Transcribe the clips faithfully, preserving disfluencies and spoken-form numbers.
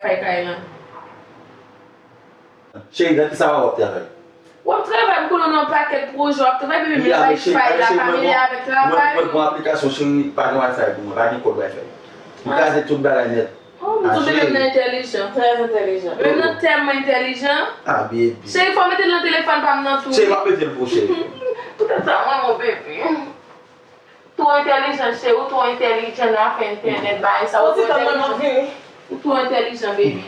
Fay kay lan. Cheri, nan kisa w ap travay? W ap travay, m konnen w nan pakèt pwojè w ap travay, bebe, men bay fay la pa mele avèk travay. Mwen pran aplikasyon, cheri, pa gen Wi-Fi pou mwen, pa gen kòb Wi-Fi. M kraze tout bagay nèt. Oh, m tou bebe m nan entèlijan, trè entèlijan. Bebe m nan tèlman entèlijan. Ah, bebe. Cheri, fò w mete l nan telefòn pa m nan tou. Cheri, m ap mete l pou ou, cheri. Poutèt sa, mwen, mon bebe. Twò entèlijan, cheri, ou twò entèlijan nan afè entènèt, bagay sa, ou twò entèlijan. Ou twò entèlijan, bebe.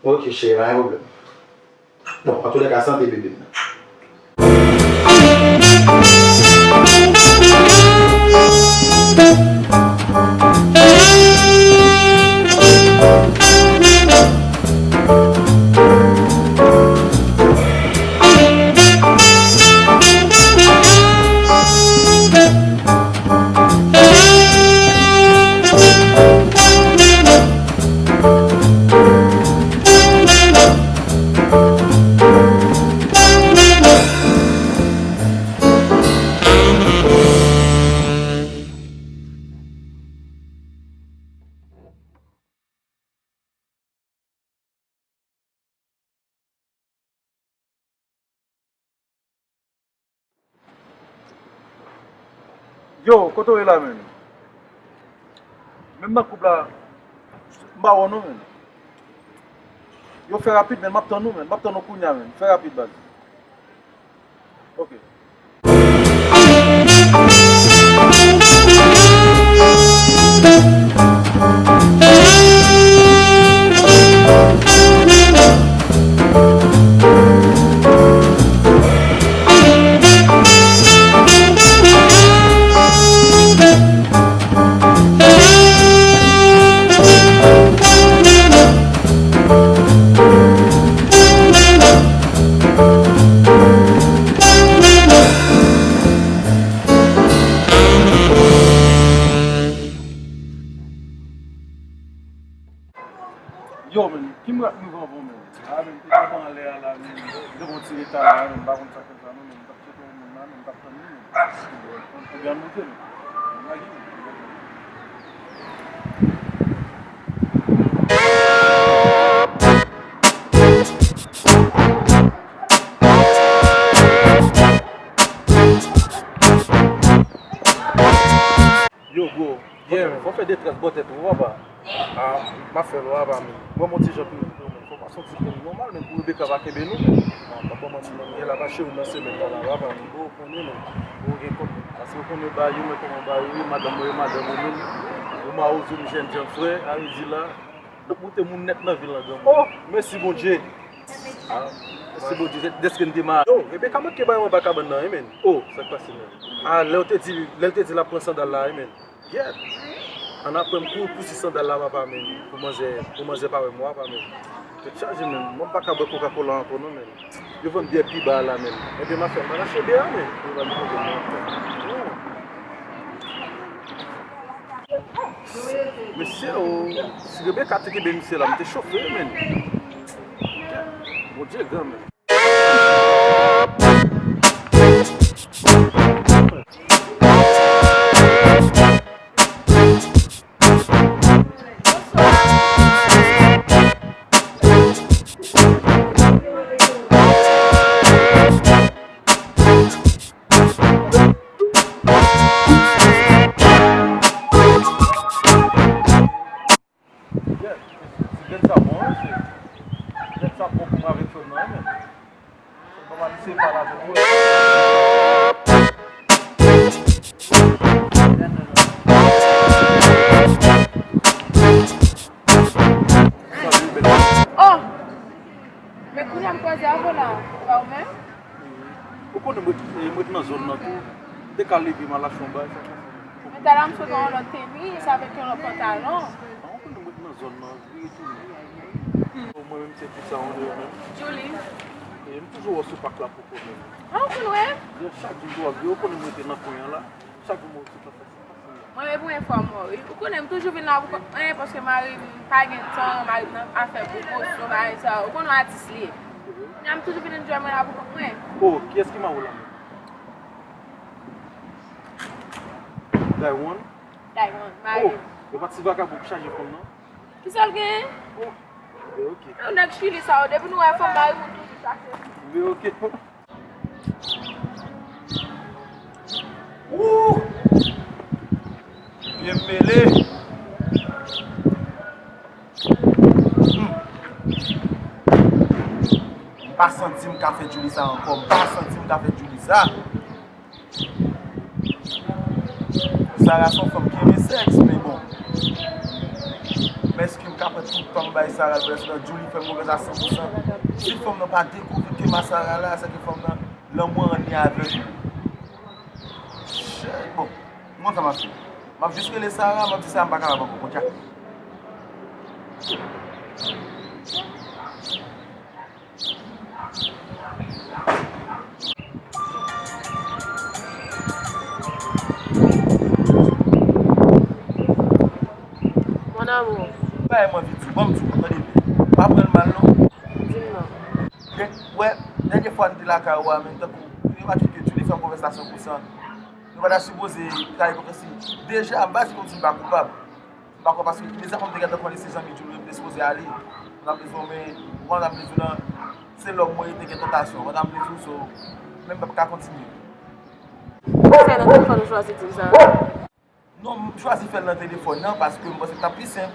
Ok, cheri, pa gen pwoblèm. Bon, antoulèka, sante bebe m nan. Yo, kote w ye la, menn? Menm nan koup la, m pa wè w non, menn. Yo, fè rapid, menn, m ap tann ou, menn. M ap tann ou kounya, menn. Fè rapid, baz. Ok. Yo, menn, ki mrak nou vanvan, menn? A, menn, te kanpe anlè a la, menn. Te bon ti reta la, menn, m pa konn sa k fè sa, non, menn. M t ap tcheke yon moun la, menn, m t ap tann li, menn. Oubyen l moute, menn. Menn, lage, menn. Yo, bro, yeah, fò fè de trèt bò tèt ou, papa. Ah, m ap fè l, papa, men. Ban m yon ti jan pou nou, men. Fò pase yon ti pwen nòmal, men, pou Rebecca pa kenbe nou, men. Ah, papa, manman, manman, la pa cheri nan semèn nan la, papa, men. Bon, ou konnen, men. Ou gen kòb, men. Paske ou konnen ba yo, men kòman ba yo ye, madanm mwen, madanm ou menm. Ou mawozo, m jènjan frè, Aridi la. N ap moute moun nèt nan vil lan, granmoun. Oh, mèsi Bondye. Ah, mèsi Bondye, dèske n te ma-, yo, Rebecca manke bay mwen ba kabann nan, wi, menn. Oh, sa k pase, menn? Ah, lè w te di, lè l te di l ap pran sandal la, wi, menn. Gyèt. Annapre m kouri pouse sandal la, papa, menn. Pou manzè, pou manzè pa wè m, papa, menn. Tèt chaje, menn. Mwen m pa ka bwè Coca-Cola ankò, non, menn. Yo vann byè pi ba la, menn. Ebyen, m ap fè, m pa ka achte byè a, menn. Yo ba m pwoblèm nan, frè. Oh. Mesye, o, si Rebecca te kenbe misye la, m te chofe, menn. Bondye gran, menn. Yeah, si grenn sa bon, wi, se grenn sa bon pou mwen avèk fè m nan, wi, men. Sèlman m ap eseye pale avèk mwen. Salut, bèl. Oh! Men kounye a m kwaze avè w la, se pa ou menm? Ou konnen mwen, eh, mwen ret nan zòn nan tou. M te ka leve m al achte yon bagay, sa k pase? Men talè a m sot wè yon lòt tennis avèk yon lòt pantalon. Ah, ou konnen mwen ret nan zòn nan, vire tounen. Mwen menm se kisa ou ye menm? Julie. E m toujou wè w sou pak la poko menm. Ah, ou konn wè? Yo, chak jou m ap vire, ou konnen mwen rete nan kwen an la. Chak jou mwen wè w sou pak la. Mwen, e premye fwa m wè w, wi. Ou konnen, m toujou vin la pou kont mwen, paske mari m pa gen tan, mari m nan afè pwomosyon, bagay sa. Ou konnen, yon atis li ye. Kounye a m toujou vin enjoy mwen la pou kont mwen. Oh, kiyès ki mari w la menm? Daywan? Daywan, mari m. Oh, e pa ti vagabon ki chaje fanm nan? Kisa l genyen? Bon, men oke. Yon nèg chili sa yo, depi nou wè fanm mari moun toujou chache. Men oke. Wouh! Pye m mele. Hmm. M pa santi m ka fè Djouly sa ankò. M pa santi m ka fè Djouly sa. Sarah se yon fanm ki renmen sèks, men bon. Men èske m ka pran tout tan m bay Sarah, prèske Djouly fè m konfyans a san pou san? Si fanm nan pa dekouvri ke m a Sarah la, sèke fanm nan, lanmou an li avèg li. Shit, bon, m konn sa m ap fè. M ap jis rele Sarah, m ap di Sarah m pa kapab ankò, kounye a. Mon amour. Bagay m anvi di w, ban m di w, tande byen. Pa pran l mal non. Di m non. Dèn-, wè, dènye fwa n te lakay ou a, menm tankou, nou pa di ke Djouly fè yon konvèsasyon pou sa. Nou pa ta sipoze kay konvèsasyon. Deja, m pa di kòmsi m pa koupab. M pa kwè paske deja mwen te gentan konnen se zanmi Djouly m te sipoze ale. Mwen ta vle di w, men, mwen ta vle di w nan, se lòm mwen, te gen tantasyon. Mwen ta vle di w, so, men m p ap ka kontinye. Sa nan telefòn ou chwazi di l sa? Non, m chwazi fè l nan telefòn nan paske m panse l t ap pi senp.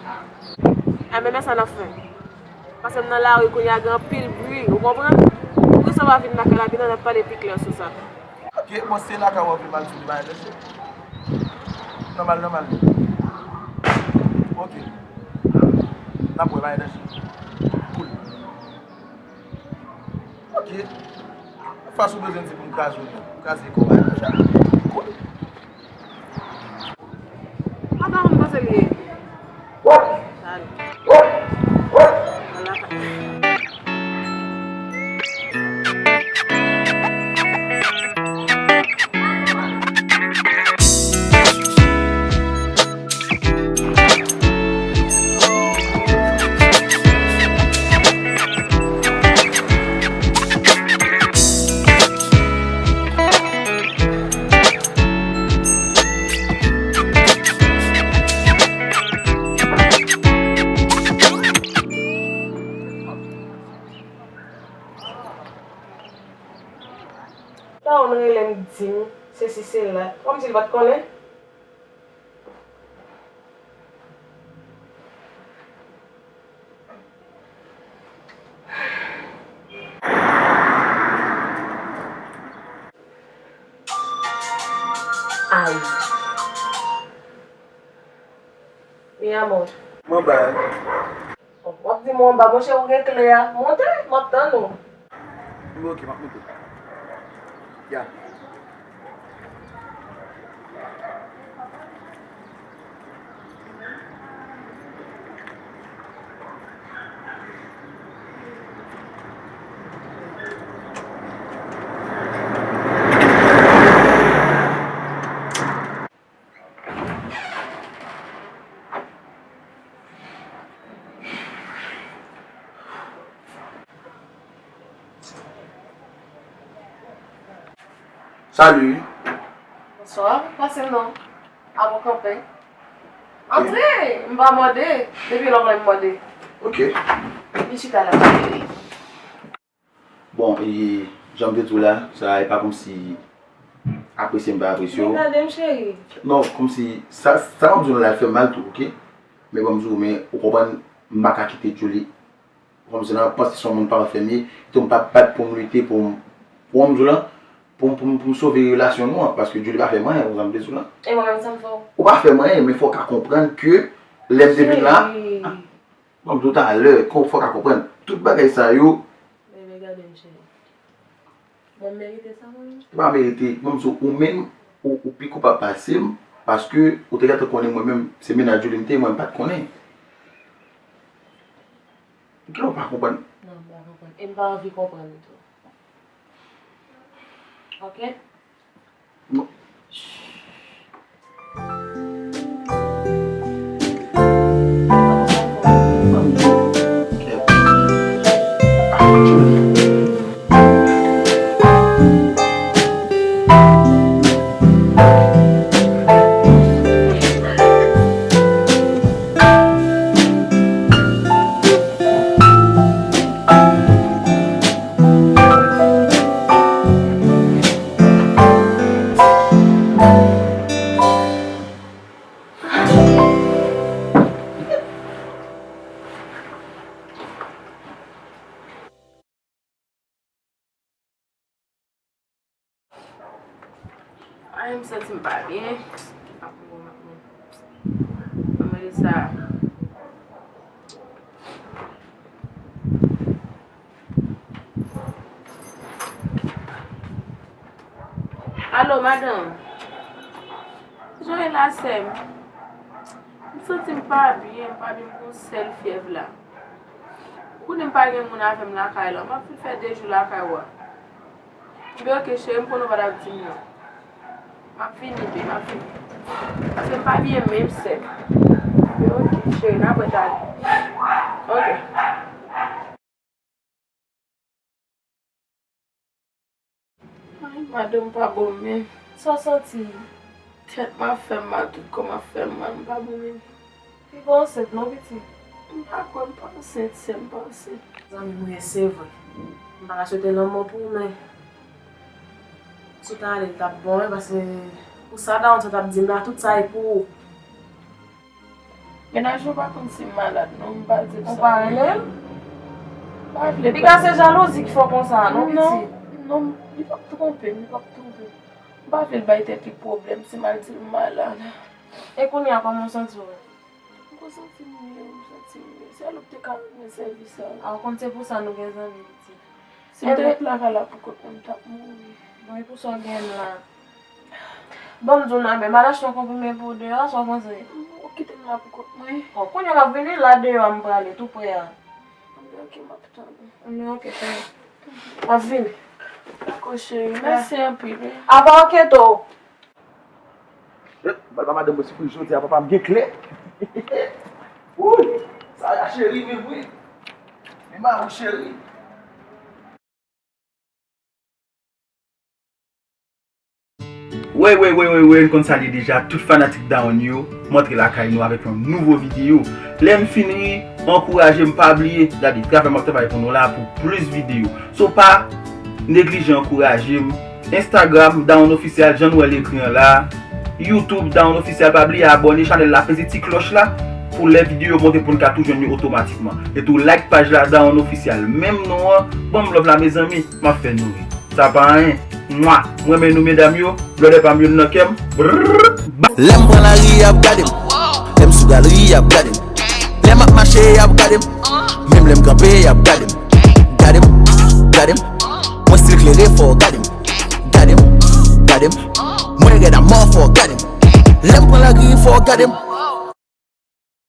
Enben, men sa n ap fè. Paske m nan lari kounye a, gen anpil bri, ou konprann? Pou sa w a vin lakay la, vin an n ap pale pi klè sou sa. Ok, bon, se lakay ou anvi m al di li bagay danje. Nòmal, nòmal. Ok. N ap wè bagay danje. Cool. Ok. Fas ou bezwen di pou m kraze w, pou m kraze kò w bagay danje. Cool. Papa, m panse li ye. Dale. Ala. Tande w rele m, di m sesi sela. Kòmsi li pa t konnen? Ay. Mi amor. Mwen bay. W ap di mwen anba, monchè, ou gen kle a. Monte, m ap tann ou. Ok, m ap monte. Ya. Salut. Bonswa, pase non. Avan kanpe. Antre, m pa mande. Depi lè w wè m mande. Ok. Vin chita la. Bon, e, jan m te di w la, sa e pa kòmsi apresye m pa apresye w. Men gade m, cheri. Non, kòmsi, sa, sa m ap di w la, l fè m mal tou, ok? Men ban m di w, men ou konprann, m pa ka kite Djouly. Kòmsi nan panse se yon moun pafè m ye, tou m p ap bat pou m lite, pou m, pou m di w la, pou m, pou m, pou m sove relasyon nou an, paske Djouly pa fè m anyen, ou konprann sa m vle di w la. E mwen menm, sa m fè w? Ou pa fè m anyen, men fò w ka konprann ke lè m te vin la, cheri. Ban m di w talè, fò w ka konprann. Tout bagay sa yo. Bebe, gade m, cheri. Bon, m merite sa, mwen menm? Ou pa merite. Ban m di w, ou menm, ou, ou pi koupab pase m, paske ou te gentan konnen mwen menm, se mennaj Djouly m te ye, mwen m pa t konnen. Kile w pa konprann? Non, m pa konprann. E m pa anvi konprann tou. Ok? Non. Ay, m santi m pa byen. M ap mouri, m ap mouri. Mwen rele sa. Alo, madanm. Jan w ye la, sè m? M santi m pa byen, m pa byen, m gon sèl fyèv la. Ou konnen m pa gen moun avè m lakay la. M ap fin fè de jou lakay ou a. Ebyen, oke, cheri, m konnen w pa t ap di m non. M ap vini, bebe, m ap vini. Paske m pa byen menm, sè. Ebyen, oke, cheri, n ap wè talè. Oke. Ay, madanm pa bon menm. Sa w santi? Tèt m ap fè m mal, tout kò m ap fè m mal, m pa bon menm. Li pa ansent non, pitit? M pa kwè m pa ansent, sè m pa ansent. Zanmi m, wi, se vre. M pa ka swete lanmò pou ou, men si w ta ale, l t ap bon, wi, paske pou sa dawonn sa t ap di m la, tout sa e pou ou. Mennaj mwen pa konn si m malad, non, m pa di l sa. Ou pa renmen l? M pa vle. Piga se jalouzi ki fè w konsa, non, pitit? Non, non, li p ap twonpe m, li p ap twonpe m. M pa vle l bay tèt li pwoblèm si m al di l m malad. E kounye a, kòman w santi w? M konn santi m mye, m santi m mye. Se al ou te ka rann mwen sèvis sa. A, ou konn se pou sa nou gen zanmi, pitit. Si m te ret lakay la pou kont mwen, m t ap mouri. Bon, e pou sa w gen la? Bon, m di w nan, men m al achte yon konprime pou ou deyò a, sa w panse? Ou kite m la pou kont mwen. Bon, kounye a m ap vini la deyò a, m prale tou prè a. Anben, oke, m ap tann ou. Anben, oke, cheri. M ap vini. Dakò, cheri. Mèsi anpil, wi. Apa, oke, tou. Eh, m pral ba madanm mwen sipriz jodi a, papa m gen kle. Wouy, sa a cheri menm wi. Men mari cheri. Wey, wey, wey, wey, wey, n konn sa l ye deja, tout fanatik Dawonn yo, m antre lakay nou avèk yon nouvo videyo. Lè m fin ri, ankouraje m, pa bliye, gade, travay m ap travay pou nou la pou plis videyo. So, pa neglije ankouraje m. Instagram, Dawonn Official, jan nou wè l ekri an la. YouTube, Dawonn Official, pa bliye abòne chanèl la, peze ti klòch la, pou lè videyo yo monte pou n ka tou jwenn yo otomatikman. E tou like paj la, Dawonn Official, menm non an, ban m love la, mezanmi, m ap fè nou ri. Sa pa anyen. Mwa, m renmen nou, medam yo, blòdè pa m, youn nan kè m. Brrr. Lè m pran lari, y ap gade m. Lè m sou galri, y ap gade m. Lè m ap mache, y ap gade m. Menm lè m kanpe, y ap gade m. Gade m, gade m. Mwen still klere, fò w gade m. Gade m, gade m. Mwen rèd a mò, fò w gade m. Lè m pran lari, fò w gade m.